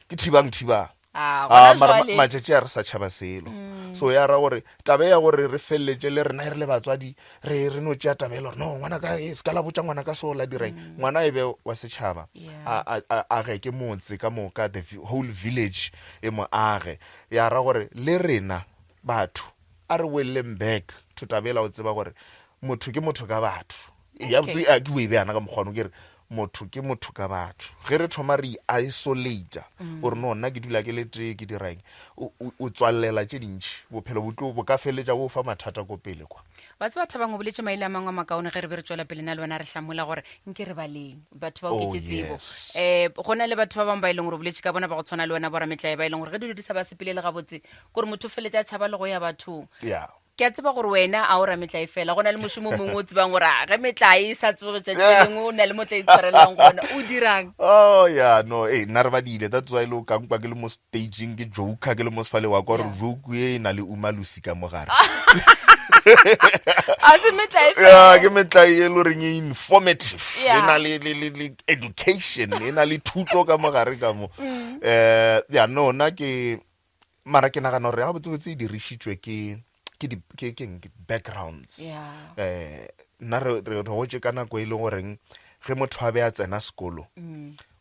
ke thibang thibang Ah, Ah, gona mara jwale. matšatši a re sa tšhaba selo so ya ra gore taba ya gore re feleletše le rena e re le batswadi re re no tšea taba e le gore no ngwana ka e se ka la botša ngwana ka so la direng ngwana e be wa setšhaba Yeah. a a- a age ke motse ka moka the whole village e mo age ya ra gore le rena batho a re boeleleng back to taba ela o tseba gore motho ke motho ka batho ya Okay. botse a ke o e beyana ka mokgwano ke re motho ke motho ka batho ge re thoma re isolata mm. gore no nna ke dula ke le tee ke dirang o tswalela tše dintšhi bophelo bo tlo bo ka feleletša bo fa mathata ko pele kwa wa tseba thabang o boletse maile a mangwe a makaone ge re be re tswela pele na le wena re hlamola gore nke re baleng batho ba oketse oh, tsebo um go na le batho ba bangwe ba e leng gore o boletse ka bona ba go tshwana le wena borametlae ba e leng gore ge dilo di sa ba sepelele gabotse kore motho o feletša a tšhaba le go ya bathong yeah Ke a tseba gore wena a o ra metlae fela, go na le mošomo o mongwe o tsebang gore a ge metlae e sa tsoge tšatši le lengwe o na le mo tla itshwarelelang gona. O dirang? Oh yeah, no, ee nna re badile. That's why le o ka nkwa ke le mo stageng ke joker ke le mo sefaleng wa kwa gore Yeah. joke e e na le Uma Lusi ka mo gare. A se metlae ya fela. ke metlae e le goreng e informative e Yeah. na le, le, le, le education e na le thuto ka mogare ka mo um ya no nna ke mara ke nagana gore gabotsebotse e dirišitšwe ke ke di ke ke eng? Ke backgrounds Yeah. eh nna re re re gotše ka nako e le goreng ge motho a be a tsena sekolo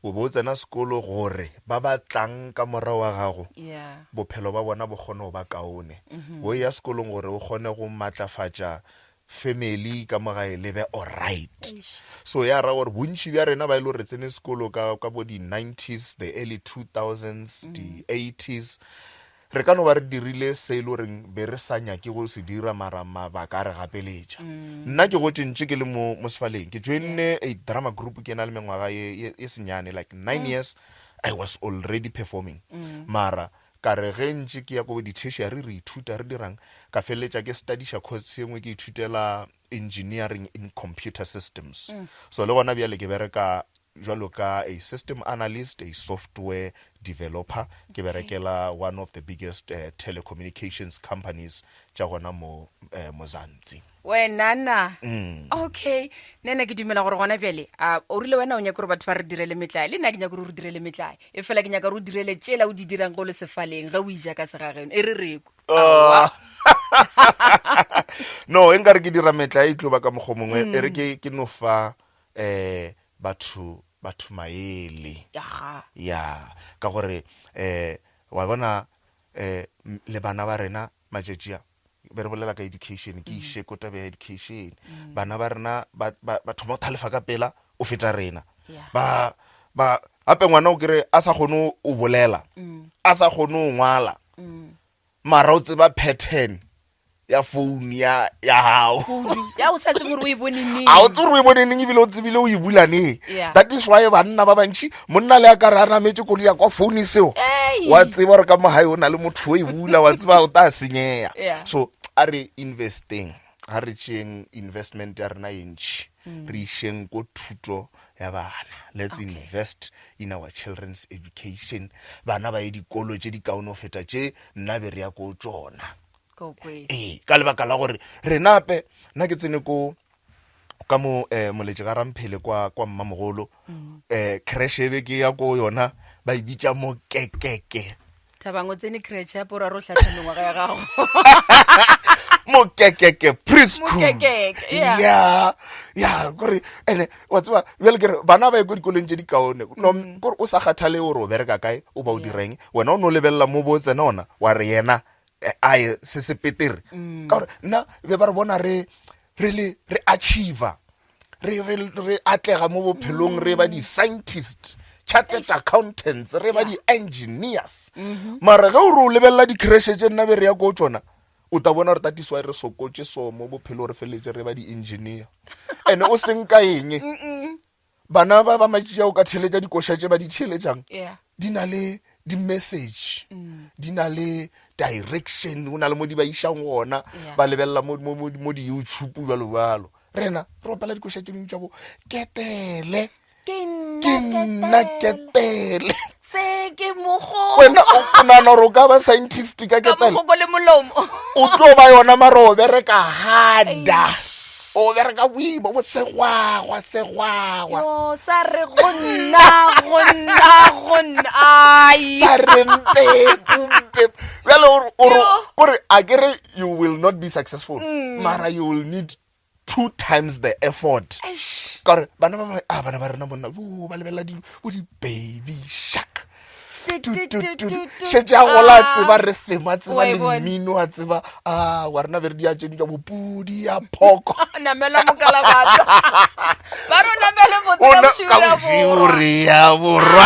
o be o tsena sekolo gore ba ba tlang ka morago wa gago Yeah. bophelo ba bona bo kgone go ba kaone o ya sekolong gore o kgone go matlafatša family ka mo gae le be alright Eish. so ya ra gore bontši bja rena ba e le gore re tsene sekolo ka ka bo di-90s the early 2000s di-80s re ka no ba re dirile se e le goreng be re sa nyake go se dira mara mabaka a re gapeletša nna ke gotše ntše ke le mo mo sefaleng ke joinne a drama group ke na le mengwaga ye, ye, ye senyane like 9 years i was already performing mara ka re ge ntše ke ya ko di-tertiary re ithuta re dirang ka feleletša ke studiša course ye nngwe ke ithutela engineering in computer systems so le gona bjale ke bereka jwalo ka a system analyst a software developer ke berekela one of the biggest uh, telecommunications companies tša gona mo uh, Mozantsi Wenana. Mm. Okay. Nna ke dumela gore gona bjale a o rile wena o nyaka gore batho ba re direle metlae le nna ke nyaka gore o re direle metlae e fela ke nyaka gore o direle tšela o di dirang go le sefaleng ge o ija ka segageno e re reko Ah. no e nkare ke dira metlae e tlo ba ka mokgwa mongwe e re ke ke no fa um batho batho maele Aha. ya ka gore um wa bona um le bana ba rena matšatši a be re bolela ka education ke iše ko tabe ya education bana ba rena ba ba- ba thoma go thalefa ka pela o feta rena Yeah. ba ba gape ngwana o kere a sa kgone o bolela a sa kgone o ngwala mara o tseba pattern ya phone ya ya gago Kudu. Ya o sa tsebe gore o e bone neng. a o tsebe gore o e bone neng ebile o tsebile o e bula neng Yeah. that is why banna ba bantši monna le a ka re a nametse koloi ya kwa phone seo Ei. wa tseba gore ka mo gae o na le motho o e bula wa tseba o ta senyega Yeah. so a re investeng ga re tšeeng investment ya rena e ntši re išeng ko thuto ya bana let's okay. invest in our children's education bana ba ye dikolo tše di kaone go feta tše nna be re ya ko tšona ee ka lebaka la gore rena ape nna ke tsene ko ka mo um moletše ga ramphele kwa kwa mmamogolo um creche e be ke ya ko yona ba e bitša mokekeke Thabang o tsene creche ya pora ro hlatha mengwaga ya gago. Mokekeke preschool. Mokekeke, yeah. Ya, ya, kore ene wa tseba bjale ke re bana ba ye ko dikolong tše di kaone. No kore o sa kgathale gore o bereka kae, o ba o direng, wena o no lebelela mo bo tsena ona wa re yena eh, a ye se se petere. Ka gore nna be ba re bona re re le re achiever re re re atlega mo bophelong re ba di-scientist chartered accountants re ba di-engineers mm-hmm. mara ge o re o lebelela di-creshe tše nna be re ya ko tsona o ta bona gore tatiswa re sokotše so mo bophelo re feletse re ba di-engineer and o seng ka eng bana ba ba matšea o ka theletša dikoša tše ba di theletšang di na le di-message mm. di na le direction o na le mo di ba išang gona ba lebelela mo di-youtube jalo jalo rena re opela dikoša tše dingwe tša bo ketele ke nna ketele se ke mogo wena o nagana gore o ka ba scientist ka ketele mogogo le molomo o tlo ba yona mara o bereka harder o bereka boima bo segwagwa segwagwa yo sa re go nna go nna go nna ai sa re mpepu mpepu bjale gore a ke re you will not be successful mm. mara you will need two times the effort ka gore bana ba a ah, bana ba rena monna bo ba lebelela di bo di-baby shark šetše a gola a tseba re thema tseba le mmino a tseba a wa rena be re di a tše di tša bopudi ya phoko namela mokalabata ba re namele botse ka bošego re ya borwa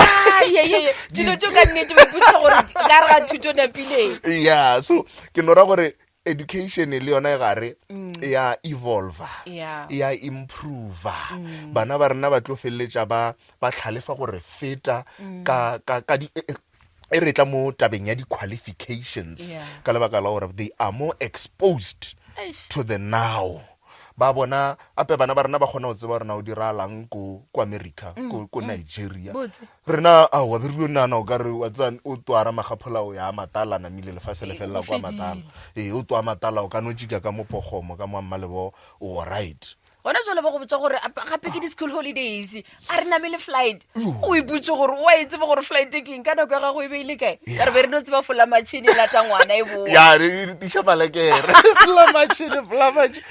dilo tšo ka nnete ba ipotsa gore ka re ga thuto napileng ya so ke no ra gore education le yona e gare mm. e ya evolva e ya improva mm. bana ba rena ba tlo feleletša ba ba tlhalefa gore feta mm. ka ka ka di e, e, e re tla mo tabeng ya di-qualifications ka lebaka la gore they are more exposed to the now. Ba bona ape bana ba rena ba kgona go tseba gore na o diragalang ko ko America, ko ko Nigeria. Botse. Rena aowa be re dio nagana o ka re wa tseba o twara makgaphola o ya matala namile lefase le Ee, felela go kwa matala. fedile. Ee, o twa matala o ka no tšika ka mo Pokgomo ka mo Mmalebogo o right. Gona jwale ba go botsa gore gape ke di-school holidays a re namele flight o ipotse gore o a e tseba gore flight ke eng ka nako ya gago e be e le kae ka re be re no tseba fola matšhini e lata ngwana e boa ya re tiša malekere fola matšhini fola matšhini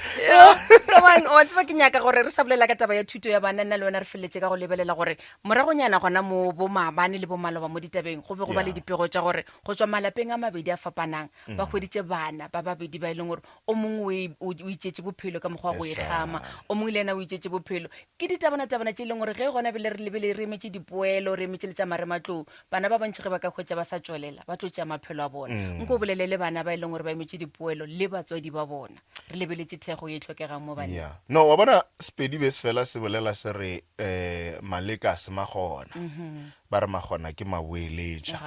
Thabang, wa tseba ke nyaka gore re sa bolela ka taba ya thuto ya bana nna le wena re feleletse ka go lebelela gore moragonyana gona mo bo maabane le bo maloba mo ditabeng go be go ba le dipego tša gore go tswa malapeng a mabedi a fapanang ba hweditše bana ba babedi ba e leng gore o mongwe o o itšetše bophelo ka mokgwa wa go ikgama o mongwe le yena o itšetše bophelo ke ditabanatabana tše e leng gore ge gona bele re lebele re emetše dipoelo re emetše le tša marematlou bana ba bantši ge ba ka hwetša ba sa tšwelela ba tlo tšea maphelo a bona mm. nko o bolele le bana ba e leng gore ba emetše dipoelo le batswadi ba bona re lebeletše thekgo ye e tlhokegang mo baneng yeah. no wa bona sepedi be se fela se bolela se re um maleka se magona mm -hmm. Ba re magona ke maboeletša.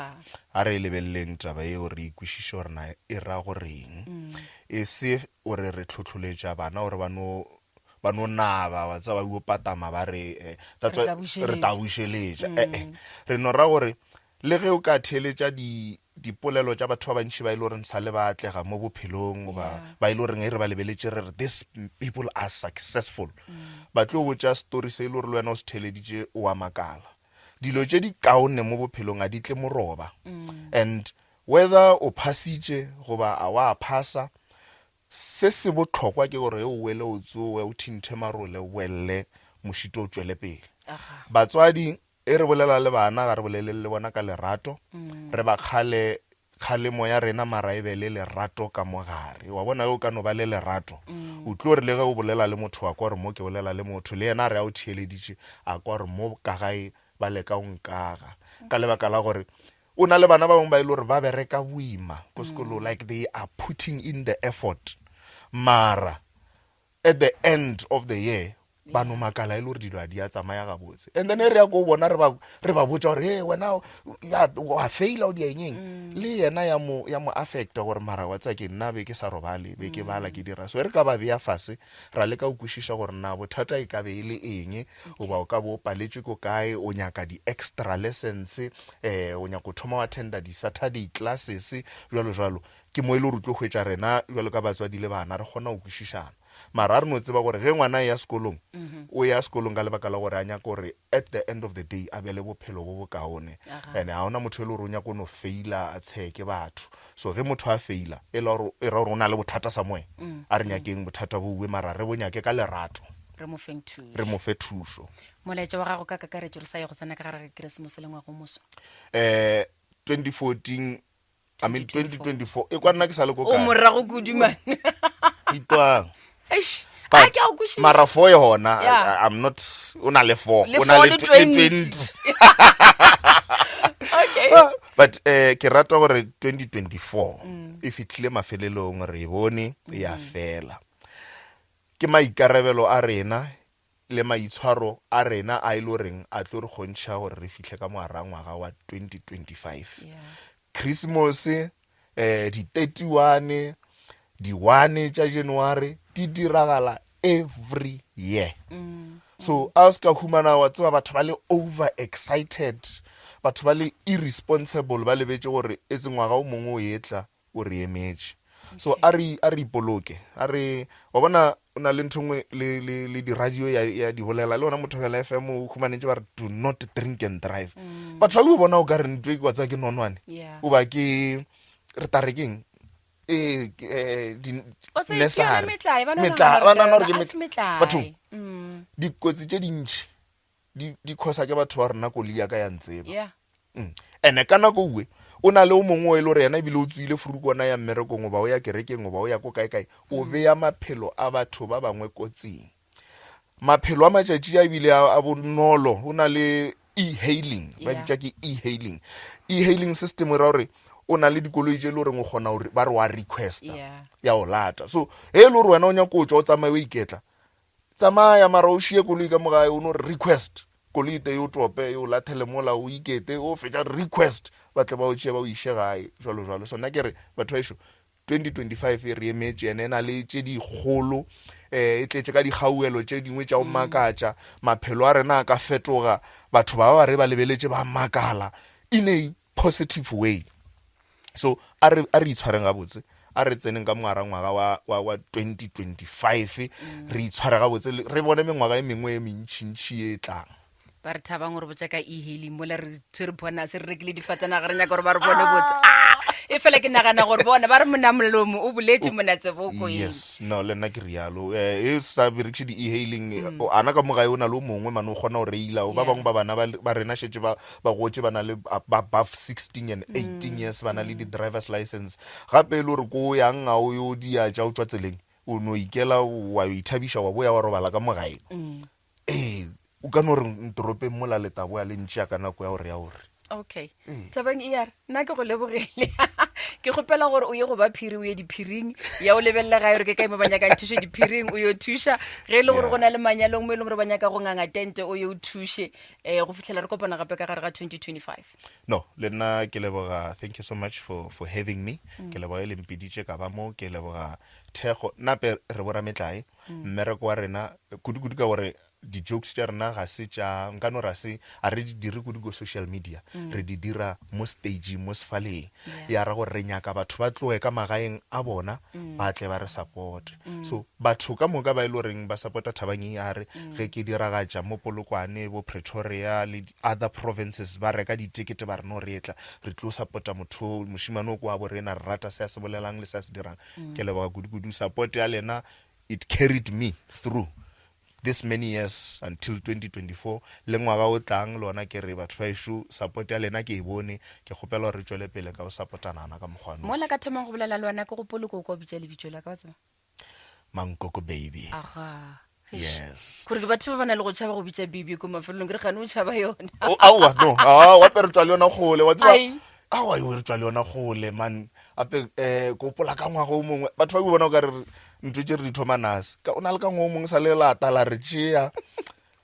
A re e lebeleleng taba yeo re e kwešiše gore na e ra go reng. E se o re re hlohloletša bana gore ba no ba no naba wa tseba ba yo patama ba re eh, that's Re why tla bušeletša. re tla bušeletša. Eh eh. Re no ra gore le ge o ka theeletša di dipolelo tša batho ba bantši ba e le goreng sa le ba atlega mo bophelong goba Yeah. ba e le goreng e re ba lebeletše re re this people are successful ba tlo botša story se e le gore le wena o se theeleditše o a makala. Dilo tše di kaone mo bophelong a di tle moroba. And whether o phasitše goba a wa phasa, se se bohlokwa ke gore ge o wele o tsowe, o thinthe marole, o boelle mošito o tšwele pele. Batswadi, e re bolela le bana ga re bolele le bona ka lerato, re ba kgale kgalemo ya rena mara e be le lerato ka mo gare. Wa bona ge o ka no ba le lerato, o tlo re le ge o bolela le motho wa kwa gore mo ke bolela le motho, le yena a re a o theeleditše a kwa gore mo ka gae ba leka go nkaga. Ka lebaka la gore o na le bana ba bangwe ba e le gore ba bereka boima ko sekolong, like they are putting in the effort mara at the end of the year ba no makala e le gore dilo a di a tsamaya gabotse and then e re ya ko bona re ba re ba botsa gore e wena ya wa faila o di eng mm. le yena ya mo ya mo affecta gore mara wa tsa ke nna be ke sa robale be ke bala ke dira so e re ka ba beya fase ra leka go kwešiša gore na bothata e ka be e le eng goba o ka bo o paletšwe ko kae o nyaka di-extra lessons um o nyaka go thoma wa attenda di-saturday classes jalo jalo Ke mo e le gore o tlo hwetša rena bjalo ka batswadi le bana re kgona go kwešišana. Mara a re no tseba gore ge ngwana a eya sekolong, o ya sekolong ka lebaka la gore a nyaka gore at the end of the day a be le bophelo bo bokaone. And ga ona motho e le gore o nyaka go no faila a tshehe ke batho. So ge motho a faila e la gore e ra gore o na le bothata somewhere. A re nyakeng bothata bowe mara re bo nyake ka lerato. Re mo feng thušo. Re mo fe thušo. Molaetša wa gago ka kakaretšo re sa ye go tsena ka gare ga Keresemose le ngwaga o moswa. Eh 2014 I mean 2024 e kwa nna ke sa le ko o morago kudu man itwang eish a ke a o kwešiša mara four e gona Yeah. I'm not o na le four Le o na four le le 20 20. okay but eh ke rata gore 2024 e fihlile mafelelong re e bone ya fela ke maikarabelo a rena le maitshwaro a rena a e le goreng a tlo re kgontšha gore re fihle ka mogara ngwaga wa 2025. Yeah. Christmas, eh, di 31, di 1 tša January di diragala every year. Mm. So a se ka humana wa tseba batho ba le over excited, batho ba le irresponsible ba lebetše gore etse ngwaga o mongwe o etla o re emetše. So a re a re ipoloke, a re wa bona o na le ntho nngwe le le le di radio ya ya di bolela le ona Mothobela FM o humanetše ba re do not drink and drive. Batho ba o bona o ka re ntho e ke wa tseba ke nonwane. Yeah. O ba ke re ta re keng? Eh ke, eh di O tsebe, ke yona nursery. metlae, ba nagana Metlae, gore ba nagana gore ke a se metlae. metlae. Bathong, Mm. dikotsi tše dintši di di khosa ke batho ba rena koloi ya ka ya ntseba. Yeah. Mm. Ene ka nako uwe o na le o mongwe o e le gore yena ebile o tsoile furukwana ya mmerekong goba o ya kerekeng goba o ya ko kae-kae o beya maphelo a batho ba bangwe kotsing. Maphelo a matšatši a ebile a a bonolo o na le e-hailing ba Yeah. bitša ke e-hailing. E-hailing system e ra gore o na le dikoloi tše e le goreng o kgona gore ba re wa requesta Yeah. ya o lata. So ge e le gore wena o nyako o tšwa o tsamaye o iketla Tsamaya mara o šie koloi ka mo gae o no re request koloi te yo tope yo lathele mola o ikete o fetša request ba tle ba o tšee ba o iše gae jwalo jwalo. So nna ke re batho baešo 2025 e re emetše ene e na le tše dikgolo. um e tletše ka dikgauelo tše dingwe tša go makatša. Maphelo a rena a ka fetoga, batho ba ba re ba lebeletše ba makala in a positive way. So a re a re itshwareng gabotse, a re tseneng ka mogara ngwaga wa wa wa 2025 re itshware gabotse re bone mengwaga e mengwe e mentšintši e tlang. Ba re thabang gore botša ka e-hailing mola re tshwere bonus re rekile difatanaga re nyaka gore ba re bone botse. Ah, e fela ke nagana gore bona ba re mona molomo o boletše mona tseboko eng. Yes, no le nna ke rialo. Eh, e sa berekiše di-e-hailing, ana ka mo gae o na le o mongwe mane o kgona go reila. Ba bangwe ba bana ba rena šetše ba ba gotše ba na le ba above 16 and 18 years ba na le di-driver's license. Gape e le gore ko o yang ga o yo dia tša o tšwa tseleng, o no ikela wa yo ithabiša wa boya wa robala ka mo gae. Ee, o ka no re ntoropeng mola le taboya le ntšea ka nako ya gore ya gore. Okay. Thabang e re, nna ke go lebogele. Ke kgopela gore o ye go ba phiri o ye diphiring, ya o lebelela gae gore ke kae mo ba nyakang thušo diphiring o yo thuša. Ge e le gore go na le manyalong mo e leng gore ba nyaka go nganga tente o ye o thuše um go fitlhela re kopana gape ka gare ga 2025. No, le nna ke leboga, thank you so much for, for having me. Ke leboga e le mpiditše ka ba mo, ke leboga thekgo. Nape re borametlae, Mmereko wa rena, kudu-kudu ka gore di-jokes tša rena ga se tša, nka no re ga se, a re di dire kudu ko social media, re di dira mo stageng, mo sefaleng. Ya ra gore re nyaka batho ba tloge ka magaeng a bona ba tle ba re supporte. So batho ka moka ba e le goreng ba supporta Thabang ER ge ke diragatša mo Polokwane, bo Pretoria le other provinces, ba reka ditekete ba re no re etla re tlo supporta motho o, mošemane o ke wa bo rena, re rata se a se bolelang le se a se dirang. Ke leboga kudu-kudu support ya lena, it carried me through this many years until 2024. Le ngwaga o tlang le ona ke re batho ba ešo support ya lena ke e bone, ke kgopela gore re tšwele pele ka go supportanana ka mokgwa no. Mola ka thomang go bolela le wena ke gopole ko kwa bitša lebitso la ka wa tseba. Mankoko baby. Aga. Yes. Gore ke batho ba ba na le go tšhaba go bitša baby ko mafelelong ke re gane o tšhaba yona. Oh, aowa no, aowa ape re tšwa le yona kgole wa tseba. Aowa yo re tšwa le yona kgole man. Ape eh ke gopola ka ngwaga o mongwe batho ba bona o ka re ntho tše re di thoma nase. Ka o na le ka ngwaga o mongwe sa le lata la re tšea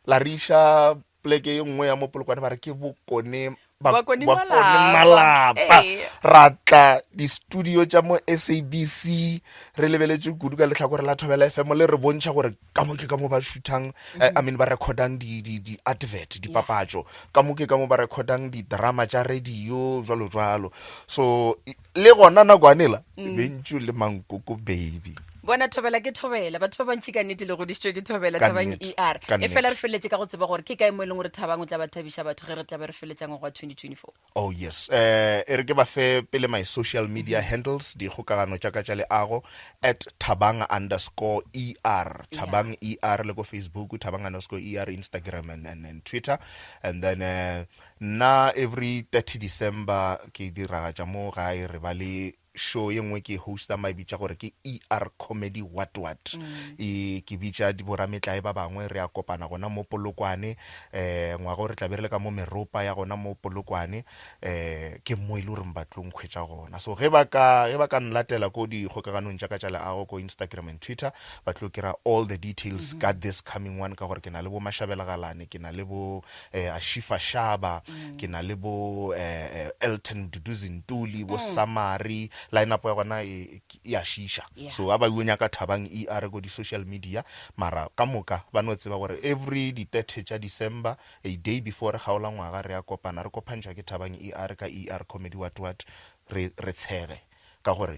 la re iša poleke ye nngwe ya mo Polokwane ba re ke bokone Bakone Malapa. Ra tla di-studio tša mo SABC re lebeletše kudu ka lehlakore la Thobela FM le re bontšha gore ka mo ke ka mo ba shoothang, I mean ba recordang di-advert, dipapatšo, ka mo ke ka mo ba recordang di-drama tša radio jwalo jwalo. So le gona nakwanela bentšu le mankoko baby. Bona thobela ke thobela batho ba bantši ka nnete le godišitšwe ke thobela thabang er e fela re feleletše ka go tseba gore ke kae mo e leng gore thabang o tla ba thabiša batho ge re tla be re feletša ngwaga wa 2024. Oh yes, eh e re ke ba fe pele my social media handles, dikgokagano tša ka tša leago at thabang underscore er, thabang er le ko Facebook, thabang underscore er Instagram and, and, and Twitter, and then eh, Nna every 30 December ke diragatša mo gae re ba le show ye nngwe ke e hostang ba e bitša gore ke ER Comedy What What. E ke bitša borametlae ba bangwe re a kopana gona mo Polokwane eh ngwaga o re tla be re le ka mo Meropa ya gona mo Polokwane eh ke mo e le goreng ba tlo nkhwetša gona. So ge ba ka ge ba ka nlatela ko dikgokaganong tša ka tša leago ko Instagram and Twitter ba tlo kry-a all the details ka this coming one ka gore ke na le bo Mashabela Galane ke na le bo eh, Ashifa Shaba, ke na le bo eh, eh, Elton Mduduzi Ntuli, bo Samari, line up ya gona e e a šiša. Yeah. So a ba yo nyaka Thabang ER ko di social media, mara ka moka ba no tseba gore every di 30 tša December, a day before re kgaola ngwaga re a kopana, re kopantšha ke Thabang ER ka ER Comedy what what, re re tshege. Ka gore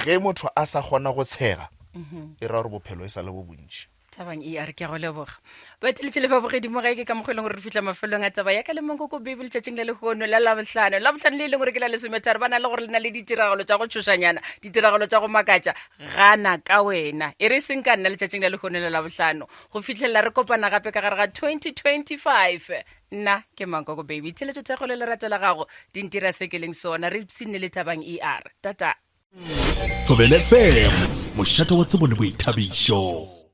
ge motho a sa kgona go tshega, e ra gore bophelo e sa le bo bontši. Thabang e a re ke a go leboga. Batheletši le babogedi mo gae ke ka mokgwa e leng gore re fihla mafelong a taba ya ka le Mankoko Baby letšatšing la lehono la Labohlano. Labohlano le e leng gore ke la lesometharo ba na le gore le na le ditiragalo tša go tšhošanyana, ditiragalo tša go makatša. Gana ka wena. E re e seng ka nna letšatšing la lehono la Labohlano. Go fihlelela re kopana gape ka gare ga 2025. Nna ke Mankoko Baby. Theletšo thekgo le lerato la gago di ntira se ke leng sona. Re ipshinne le Thabang ER. Tata. Thobela FM, mošate wa tsebo le boithabišo.